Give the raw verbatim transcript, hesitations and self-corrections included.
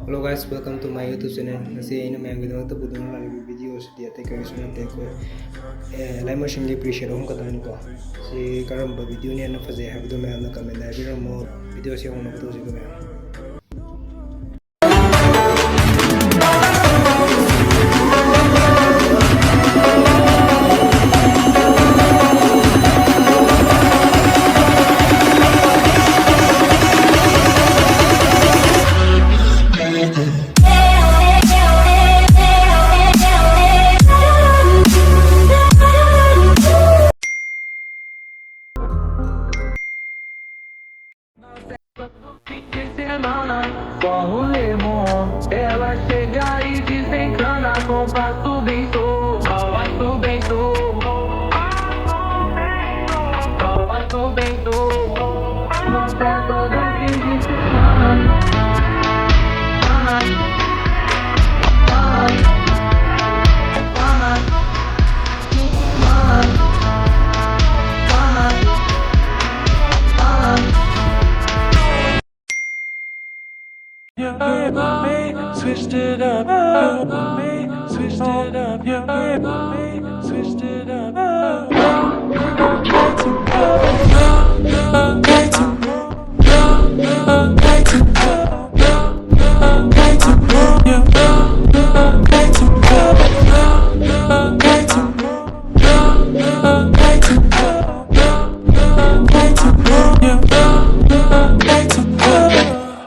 Hello guys, welcome to my YouTube channel. ꯉꯁꯤ ꯑꯩꯅ ꯃꯌꯥꯝꯒꯤꯗꯃꯛꯇ ꯄꯨꯗꯨꯅ ꯂꯥꯛꯂꯤꯕ ꯚꯤꯗꯤꯑꯣꯁꯤꯗꯤ ꯑꯇꯩ ꯀꯔꯤꯁꯨ ꯅꯠꯇꯦ, ꯑꯩꯈꯣꯏ ꯂꯥꯏꯃꯣꯏꯁꯟꯒꯤ ꯄ꯭ꯔꯤꯁꯦꯠ ꯑꯍꯨꯝ ꯈꯛꯇꯅꯤꯀꯣ꯫ ꯁꯤ ꯀꯔꯝꯕ ꯚꯤꯗꯤꯑꯣꯅ ꯍꯦꯟꯅ ꯐꯖꯩ ꯍꯥꯏꯕꯗꯣ ꯃꯌꯥꯝꯅ ꯀꯃꯦꯟꯗ ꯍꯥꯏꯕꯤꯔꯝꯃꯣ꯫ ꯚꯤꯗꯤꯑꯣꯁꯤ ꯍꯧꯅꯕ ꯇꯧꯁꯤꯀꯣ ꯃꯌꯥꯝ꯫ Semana, corre o lemon. Ela chega e desencana com passo bem, tô, passo bem, tô. Passo bem, tô. Não tá todo fim de semana. Switched it up, you and me, switched it up, you and me.